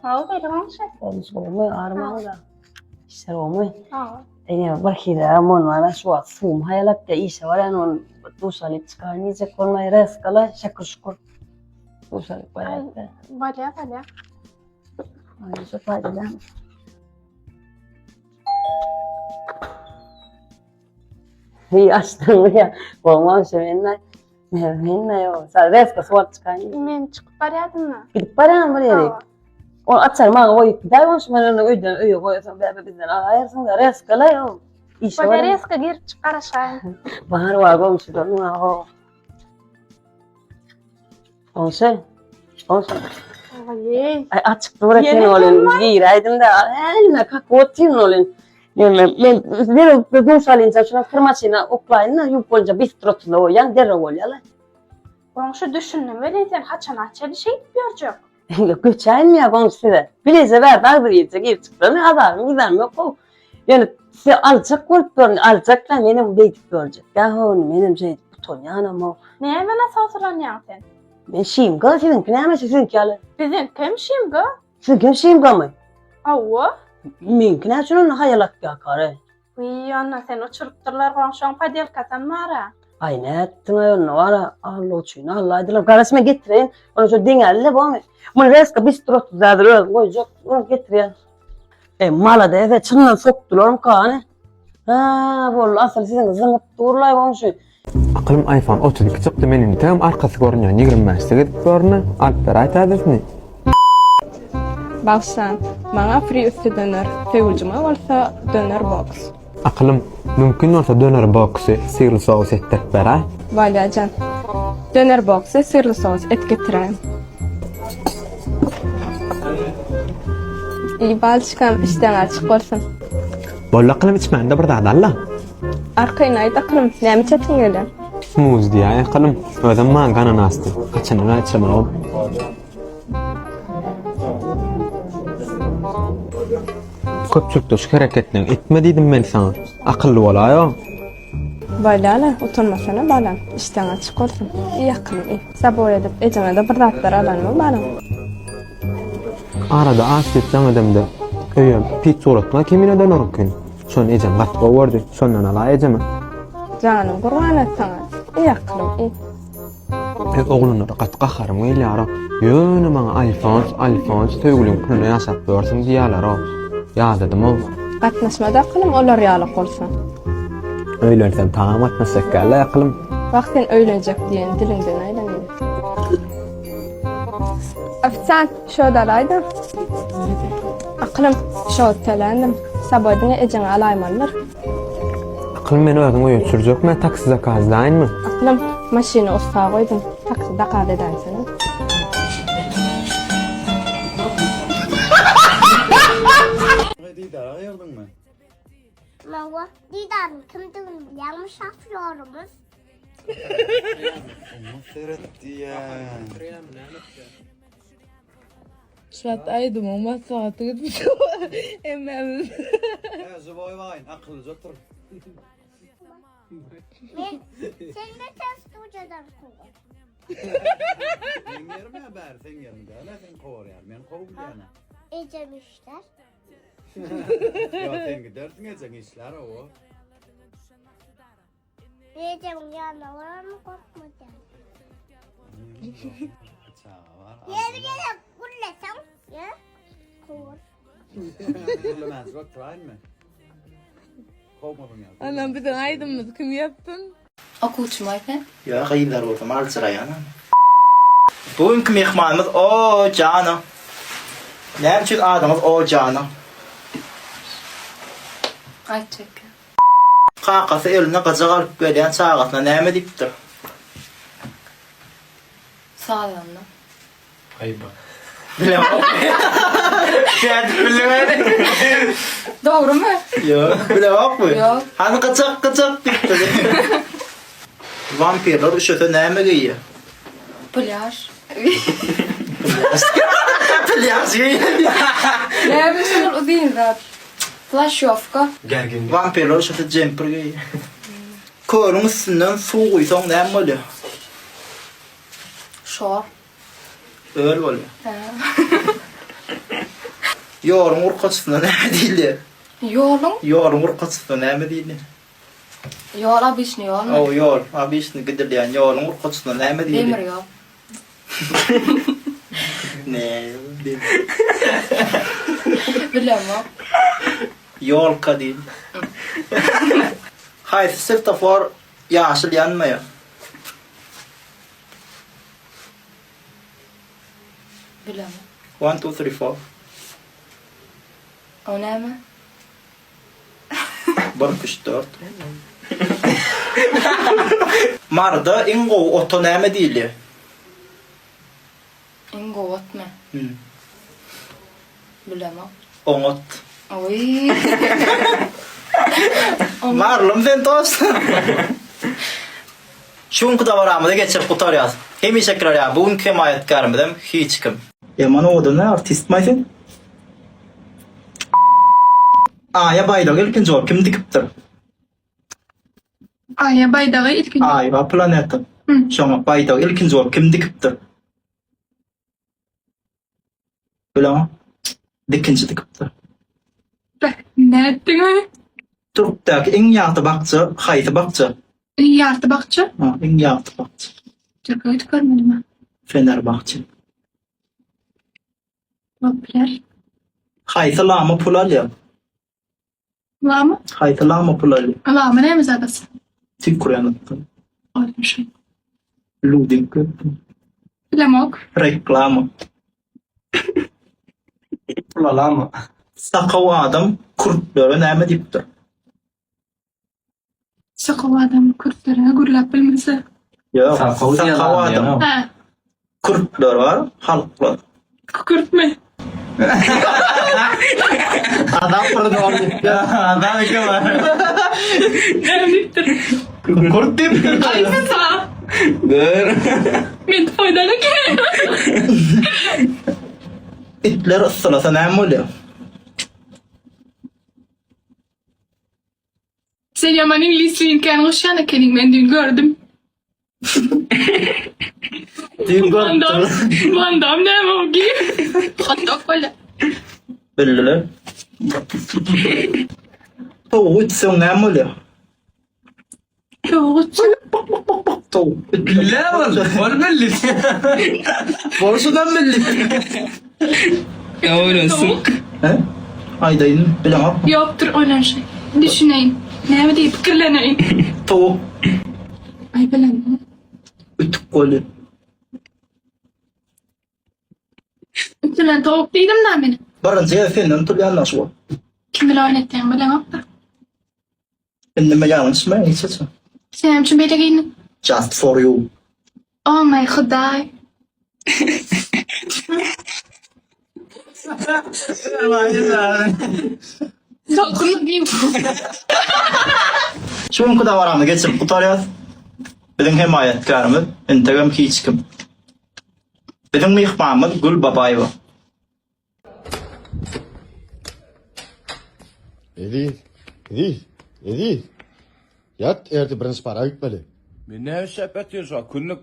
Sag bol goňşy. Goňşy gowumy? Armaňda. Işler gowumy? Sag bol. Eýe bir hile mon bar şu wagt suwum haýalap da işe barýan ol duş alyp çykaýyn diýjek bolmaý reskala şükür şükür. Duş alyp barýar. Bolýar bolýar. Aý şu paýda. Heý açdyňmy ýa? Goňşy men Men ýok. Sen reska suw alyp çykaýyn. Men çykyp barýadym-da. Gidip barýan bir ýere. Ol açar maňa goýup gider goňşy men ony öýden öýe goýasam bäbe bizden alaýarsyň da reska-la ýok. Işe Bolýar barýan. reska girip çyk garaşaýyn. Bar bar goňşudan ho. Goňşy. Goňşy. Oý. Ay açyk dur eken Ýene olun. kim Giräýdim de. Elime kakıp otyryn olun. Men men derrew duş alynca şuna kir maşyna oklaýyn da ýuwup bolunca bistro goýýan derrew bolýar. Goňşy düşündim welin sen haçan açaly şeýdip ýörjek? Göçäýinmi ýa goňşy size? Bileje bärde agzy girje girip çykdym. Azarym gizarym ýok gow. Ýöne size aljak bolup görün, aljaklar menem beýdip görjek. Ýa howny menem şeýdip utanýanam how. Näme nasosylanýaň sen? Men şimga siziňki näme siziňki ýaly? Biziňkem şimga. Siziňkem şimgamy? Hawa. Meňki näçe onda haýal atýakary? Wiý, onda seni uçurypdyrlar goňşyň podelkasam bar-a. Aý nätdiň-aý onda bar-a, Alla üçin, Alla aýdylar. Garaş men getireýin. Ony şo deňäli-le bormy? Muny reska bistro otuzdadyr özüm goýjak. Ony getirýän. E, malades, çyndan sokdularmyka hany? Hä, boldy, asyl siziň zyňyp durlaý goňşy. Akylym iPhone 32 çykdy men integem arkasy görünýän 25 gezip görüne alyp beräý täzesini. Bagyşlaň, maňa fri üsti döner, söýgüljime bolsa döner box. Akylym, mümkin bolsa döner boxy syrly sous etdirip beräý. Walýajan, döner boxy syrly sous et getiräýiň. Iý balçykam işdäň açyk bolsun. Boldy akylym içmäňde bir zat al-la. Arkaýyn aýt akylym, näme içesiň gelýär? Smuz diýäý akylym, özem mango ananasly, haçandan bäri içemogam. Köpçülikde şu hereketleňi etme diýdim men saňa. Akylly bolaý-ow. Bolýa-la, utanmasana balam, işdäň açyk bolsun. Iý akylym, iý. Saboý edip ejeňe-de bir zatlar alanmy balam? Arada aç diýip jaň edemde, öýe pizza ugratma kemine döneriňkini. Şony ejem gaty gowy gördi. Şondan alaý ejeme. Janyň gurban et saňa. Iý akylym, iý. Biz oglanlara gaty gaharym gelýär-ow. Ýöne maňa Alfons, Alfons söýgüliň puluna ýaşap ýörsüň diýýärler-ow. Ýadadym-ow. Gatnaşma-da akylym olar ýalak bolsa. Öýlensem tagam gatnaşjak däl-le akylym. Wah sen öýlenjek diýen diliňden aýlanaýyn. Ofisiant, şody alaýda. Akylym, şody töländim. Saboý diňe ejeňe alaýmalydyr. Akylym meni özüň öýe sürjekmi, taksi zakazlaýynmy? Aklym, maşyny ussa goýdum, taksi zakaz edäýsene. Didara aýyrdyňmy? Mawa, Didaryň kimdigini bilýäňmi şofýorymyz? Oňa seret diýýän. Şu wagt aýdymyň maslahaty gitmiş hemmämiz. He, žiwoý waýyn, akyllyja otur. Men sen geçen studiýadan kowar. Meň ýerim ýa bäri seň ýeriň däl-ä, sen kowar ýaly. Men kowup bilýän-ä. Ejem işlär. Ýok, sen gidersiň, ejeň işlär, hawa. Ejemiň ýanyna bararmy gorkma däl. Ýeri gelip gürleseň, ýa kowar. Gürlemänjik oturaýynmy? Kowmadyň ýa. Ondan biziň aýdymymyzy kim ýazsyn? Okuwçymaý sen? Ýa gyzlar bolsam aljyraýanam. Bu günki myhmanymyz O jano. Näme üçin adyňyz O jano? Aýtjak. Kakasy eline gyjak alyp gelýän çagasyna näme diýipdir? Sazanda. Aýba. Bilemok. Nädip bildiň ony? Dogrumy? Ýok, bilemokmy? Ýok. Hany gyjak, gyjak diýipdir. Wampirler üşese näme geýýär? Plýaž. Plýaž geýýär. Näme şol uzyn zat? Plaşýowka. Wampirler üşese jempir geýýär. Kölüň üstünden suw guýsaň näme bolýar? Şor. Öl bolýar. Ýoluň urkaçysyna näme diýilýär? Ýoluň? Ýoluň urkaçysyna näme diýilýär? Ýol obyçny ýolmy? Hawa, ýol. Obyçny gidilýän ýoluň urkaçysyna näme diýilýär? Demir ýol. Ne? Bilemok. Ýolka diýilýär. Haýsy swetofor ýaşyl ýanmaýar? Bilemok. One, two, three, four. O näme? Bir, üç, dört. Maryda iň gowy ota näme diýilýär? Iň gowy otmy? Hmm. Bilemok. Oňat. Oý. Marlym sen dost. Şu günki dabaramyzy geçirip gutarýas. Hemişekiler ýaly bu günki hemaýatkärimiz hem hiç kim. Ýaman owadan a artistmaý sen? Aýa baýdagy ilkinji bolup kim dikipdir? Aýa baýdagy ilkinji. Aý bar planeta. Şoňa baýdagy ilkinji bolup kim dikipdir? Bileňok. Dikinçi dikipdir. Beh, nätdiň-aý? Türkdäki iň ýagty bakja haýsy bakja? Iň ýagty bakja? Ha, iň ýagty bakja. Türkiýe gidip görmedim-ä. Fenerbahçe. Bolup biler. Haýsy lama pul alýar? Lama? Haýsy lama pul alýar? Lama näme zadasy? Tüýkürýän atdan. Oýlanşy. Luding. Bilemok. Reklama. Pul alama. Sakaw adam kürtlere näme diýipdir? Sakaw adam kürtlere gürläp bilmese. Ýok, Sakaw diýen sakaw adam adam. diýen-ow. Hä. Kürtler bar, halklar. Kükürtme. Adam bir dogry diýipdir. Adam eken bar. Näme diýipdir? Kürt diýipdir. Aýtsa. Gör. Men toýdan eken. Itler yssalasa näme bolýar? Sen ýaman iňlis dilini kän goşýan ekeniň men düýn gördüm. Düýn görüpdir. Wandam näme o gi? Hot dog bolýar. Bildiler. Towugy ütseň näme bolýar? Towugy ütseň. Bak bak bak bak towuk. Bilýär ol. Ol bildi. Bolşudan bildi. Ya oýlansyn. Towuk. He? Aýdaýyn, bileňokmy? Ýokdur oýlanşy. Düşüneýin. Näme diýip pikirleneýin. Towuk. Aý bilemok. Ütük bolýar. Ütülen towuk diýdim da men. Birinji gezek senden tutulýan şu wagt. Kim bilen oýun etýäňi bileňok-da. Indi men ýalňyşma hiç haçan. Sen näme üçin beýle geýindiň? Just for you. Oh my hudaý. Salkynlyk diýip. Şu günki dabarany geçirip gutarýas. Biziň hemaýatkärimiz entegem hiç kim. Biziň myhmanymyz Gül Babaýewa. Eziz, Eziz, Eziz. Ýat, erte birinji para gitmeli. Men näme işläp ýatyryn şu wagt? Günlük.